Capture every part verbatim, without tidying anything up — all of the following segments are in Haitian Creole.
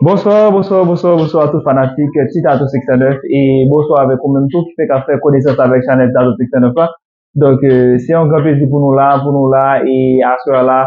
Bonswa, bonswa, bonswa, bonswa a tout fanatik Ti Tatou six cent neuf e bonswa avèk ou menm tou ki fèk ap fè konesans avèk chanèl Tatou six cent neuf la. Donk, euh, se yon gran plezi pou nou la, pou nou la e aswè a la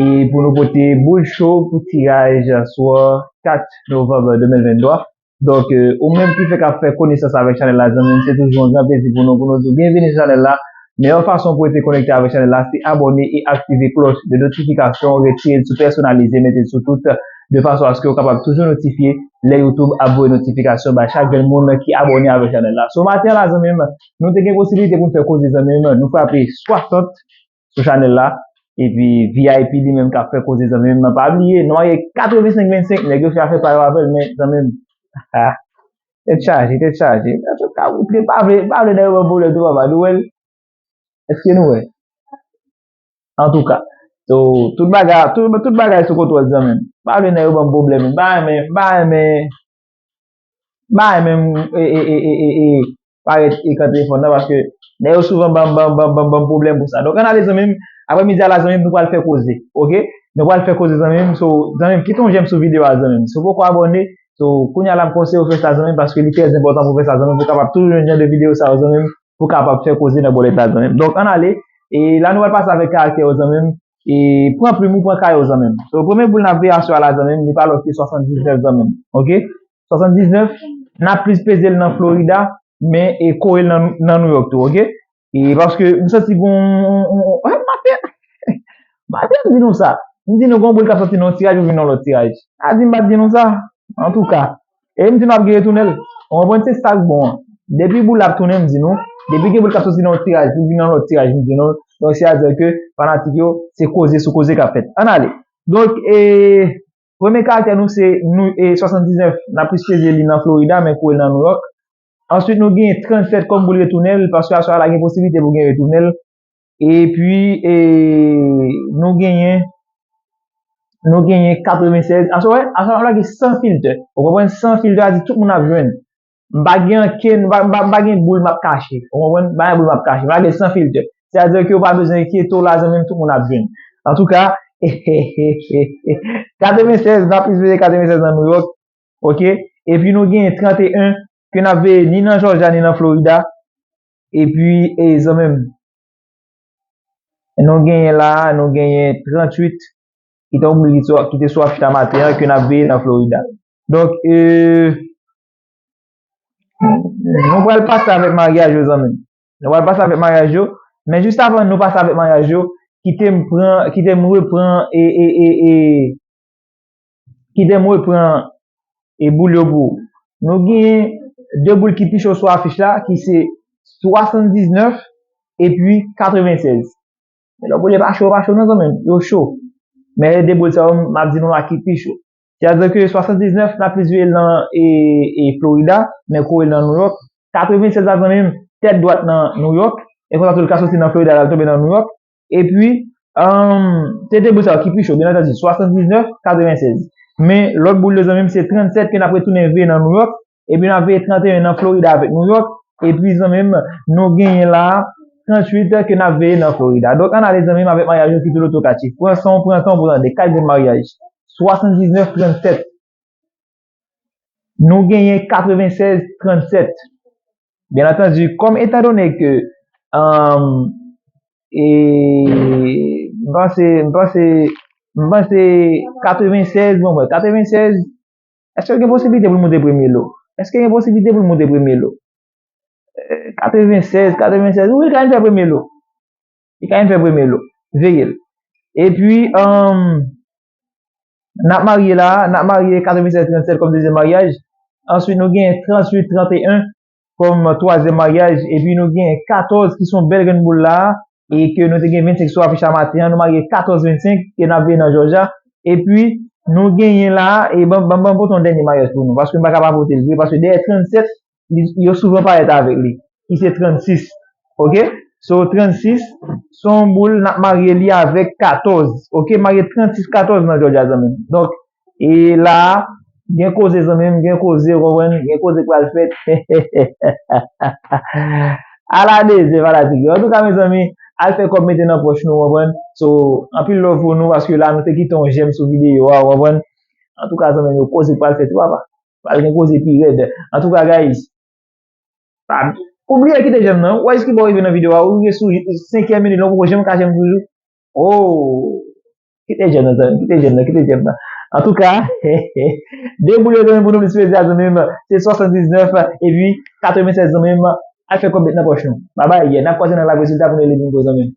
e pou nou pote boul cho pou tiraj swa kat novanm de mil venntwa. Donk, euh, ou menm ki fèk ap fè konesans avèk chanèl la, zanmi m, se toujou yon gran plezi pou nou, pou nou di w byenveni sou chanèl la. Meyè fason pou rete konekte avèk chanèl la, se abòne e aktive klòch de notifikasyon, retire l sou pèsonalize, mete l sou tout, de fason aske w kapab toujou notifye lè YouTube ap voye notifikasyon bay chak grenn moun ki abòne avèk chanèl la. So, maten an la, zanmi m, nou te gen posiblite pou n fè koze, zanmi m, nou frape swasant sou chanèl la. Epi V I P li menm k ap fè koze, zanmi m, pa bliye, nou marye katrevensenk vennsenk, nèg yo fè afè pa yo avè l, men zanmi m, ah, tèt chaje, tèt chaje. Antouka, ou pa vle, pa vle nèg yo ban pwoblèm tou, papa, nou wè l. Èske nou wè? Antouka, so, tout bagay, tout, tout bagay sou kontwòl, zanmi m. Pa vle nèg yo ban pwoblèm, m pa renmen, m pa renmen, m pa renmen, e, e, e, e, e, e, parèt ekran telefòn nan, paske nèg yo souvan ban, ban, ban, ban, ban pwoblèm pou sa. Donk, ann ale, zanmi m, aprèmidi a la, zanmi m, nou pral fè koze, oke? Nou pral fè koze, zanmi m, so, zanmi m, kite yon jèm sou videyo a, zanmi m. Si w poko abòne, so, kounye a la, m konseye w fè sa, zanmi m, paske li trè enpòtan pou w fè sa, zanmi m, pou w kapab toujou jwenn jan de videyo sa yo, zanmi m, pou w kapab fè koze nan bòlèt la, zanmi m. Donk, ann ale, e la, nou pral pase avèk karaktè yo, zanmi m, e pran plim ou, pran kaye w, zanmi m. So, premye boul n ap veye aswè a la, zanmi m, li pa lòt ke swasanndiznèf, zanmi m, oke? Swasanndiznèf, n ap plis peze l nan Florida, men e kore l nan, nan New York tou, oke? E paske m santi gon, on, on, on, maten, maten m di nou sa. M di nou gon boul k ap soti nan yon tiraj pou vin nan lòt tiraj. A di m pa t di nou sa. Antouka, e m di nou ap gen retounen l. Ou konprann, se sa k bon an. Depi boul la ap tounen, m di nou. Depi gen boul k ap soti nan yon tiraj pou vin nan lòt tiraj, m di nou. Donk, se a di ke fanatik yo, se koze sou koze k ap fèt. Ann ale. Donk, e, premye karaktè nou se nou, e, swasanndiznèf, n ap plis peze li nan Florida, men kore l nan New York. Answit, nou gen trannsèt kòm boul retounen l, paske aswè a la gen posiblite pou gen retounen l. Epi, e, nou genyen, nou genyen katrevennsèz. Aswè, aswè a la gen san filtè. Ou konprann? San filtè, a di tout moun ap jwenn. M pa gen ankenn, m pa, m pa, m pa gen boul m ap kache. Ou konprann? M pa gen boul m ap kache. M lage l san filtè. Sètadi ke ou pa bezwen enkyete w la, zanmi m, tout moun ap jwenn. Antouka, katrevennsèz, n ap plis veye katrevennsèz nan New York. Oke? Epi nou genyen tranteyen ke n ap veye ni nan Jòjya ni nan Florida. Epi, e, zanmi m, nou genyen la, nou genyen tranntuit ki te oubli ki sou, ki te sou afich la maten an, ke n ap veye nan Florida. Donk, e, nou pral pase avèk maryaj yo, zanmi m. Nou pral pase avèk maryaj yo, men jis avan nou pase avèk maryaj yo, kite m pran, kite m repran, e, e, e, e, kite m repran e boul yo pou ou. Nou gen de boul ki pi cho sou afich la, ki se swasanndiznèf epi katrevennsèz. Men lè w boul yo pa cho, yo pa cho non, zanmi m, yo cho. Men de boul sa yo, m ap di nou la ki pi cho. Sètadi ke swasanndiznèf, n ap plis veye l nan, e, e, Florida, men kore l nan New York. Katrevennsèz la, zanmi m, tèt dwat nan New York, e konsa tou l ka soti nan Florida, l al tonbe nan New York. Epi, um, se de boul sa yo ki pi cho, byen antandi, swasanndiznèf, katrevennsèz. Men lòt boul yo, zanmi m, se trannsèt ke n ap retounen veye nan New York, epi n ap veye tranteyen nan Florida avèk New York, epi, zanmi m, nou genyen la trantuit ke n ap veye nan Florida. Donk, ann ale, zanmi m, avèk maryaj yo ki tou loto katchif. Pran san w, pran tan w pou tande. Kat grenn maryaj. Swasanndiznèf, trannsèt. Nou genyen katrevennsèz, trannsèt. Byen antandi, kòm etandone ke, um, e, m panse, m panse, m panse katrevennsèz, bon, mwen, katrevennsèz, èske gen posiblite pou l moute premye lo? Èske gen posiblite pou l moute premye lo? E, katrevennsèz, katrevennsèz, wi, li ka vin fè premye lo. Li ka vin fè premye lo. Veye l. Epi, um, n ap marye la, n ap marye katrevennsèz trannsèt kòm dezyèm maryaj. Answit, nou gen trantuit tranteyen kòm twazyèm maryaj. Epi nou gen katòz ki se yon bèl grenn boul la, e ke nou te gen vennsenk sou afich la maten an. Nou marye katòz vennsenk, ke n ap veye nan Jòjya. Epi, nou genyen la, e ban, ban, ban pote yon dènye maryaj pou nou, paske m pa ka pa pote l vre, paske dèyè trannsèt, li, yo souvan parèt avèk li, ki se trannsis. Oke? So, trannsis, se yon boul, n ap marye li avèk katòz. Oke? Marye trannsis katòz nan Jòjya, zanmi m. Donk, e la, gen koze, zanmi m, gen koze, w konprann? Gen koze k pral fèt. Ala de, se fanatik yo. Antouka, mezanmi, al fè kòb mete nan pòch nou, w konprann? So, anpil love pou nou, paske la, nou te kite yon jèm sou videyo a, w konprann? Antouka, zanmi m yo, koze pral fèt wi papa. Pral gen koze pi rèd. Antouka, guys, pa oubliye kite j'aime nan. Wè ki bò rive nan videyo a, ou rive sou senkyèm minit la, ou poko janm ka j'aime toujou. Oh! Kite j'aime nan, zanmi, kite j'aime nan, kite j'aime nan. Antouka, deboule zanmi pou nou plis plezi a zanmi m. Se swasanndiznèf epi katrevennsèz zanmi m. Al fè kòb met nan pòch nou. Babay, n ap kwaze nan live rezilta pou nou elimine zanmi m.